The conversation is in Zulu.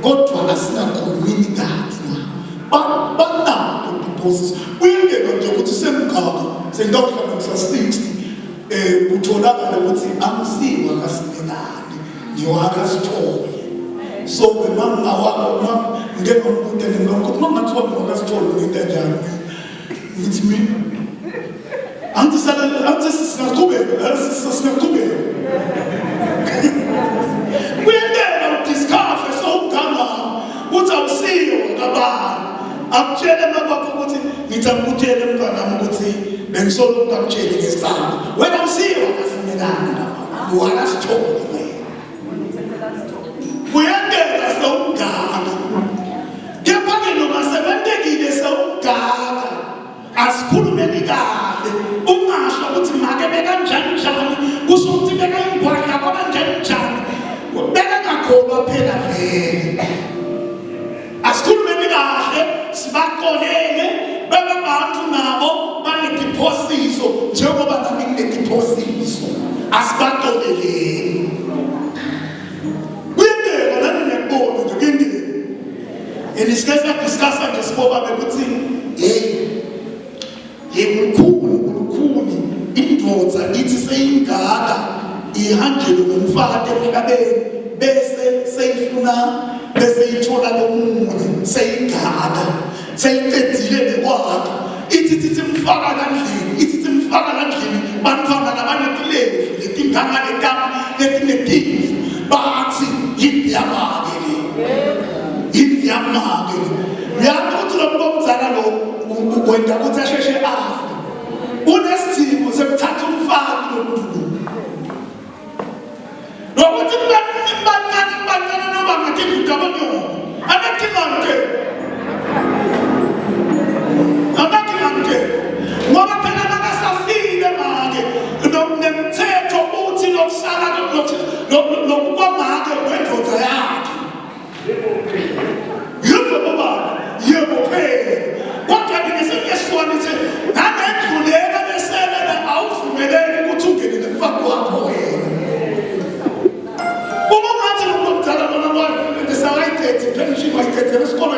Kodwa asingakhulumini kabi nabo. Banako deposits. Kuyenzeka nje ukuthi sengigaba sengawuhlala ngisa 60 kutholakala ukuthi angisiwa kaSimelane ngiwakasithole. So ke mangawako ngeke ngimbude ngimkhulu mangathiwa ngiwakasithole ngento njani ngithi mina angithi sala angithi singaqhubeka singaqhubeka kuyenteka udiscover sowuganga ukuthi awusiyo kabani akutshele makwakho ukuthi ngithi angikutshele mntwanami ukuthi bengisolo ngingakutsheli ngesamba wena awusiyo akafunekani wakasithole wena kuyenteka sewumngaka kepha-ke noma sekwentekile sewumngaka asikhulumeni kahle ungasho ukuthi make bekanjani njani kusho ukuthi bekayingwadla kwabanjani njani bekangakholwa phela vele asikhulumeni kahle sibaxolele bebabantu nabo banediphosiso njengoba nami nginediphosiso asibaxoleleni kuyenteka nani ngiyakubona nje kuyenteka and sike sadiscussa nje sibobabe ukuthi hey yekukhulu kulukhuni indvodza ithi seyingaka ihanjelwe ngumfati emhlabeni bese seyifuna bese ithola lomunye seyingaka seyicedile nekwakhe ithi thithi mfaka landlini ithi thi mfaka landlini bantwana labanetilevu letingaka letami letinetimvu bathi yini yamake le yini yamake le uyazi ukuthi lo muntu omdala lo wenda ukuthi asheshe afe unesidingo sekuthatha umfaki lo muntu lo nokuthi bancane bancane noba ngathi ngudabanyoko anathingante anathingante ngoba phela makasafile make nemthetho uthi lokusala lokukwamake wendoda yakhe Yebo baba, yebo phela. Kodwa nina seniyesibona ukuthi nalendluleka leselele awuvumeleki ukuthi ungene nemfati wakho wena. Uma ungathi lo mdala lona lwami ngisawayithethe pension wayithethela esikolweni.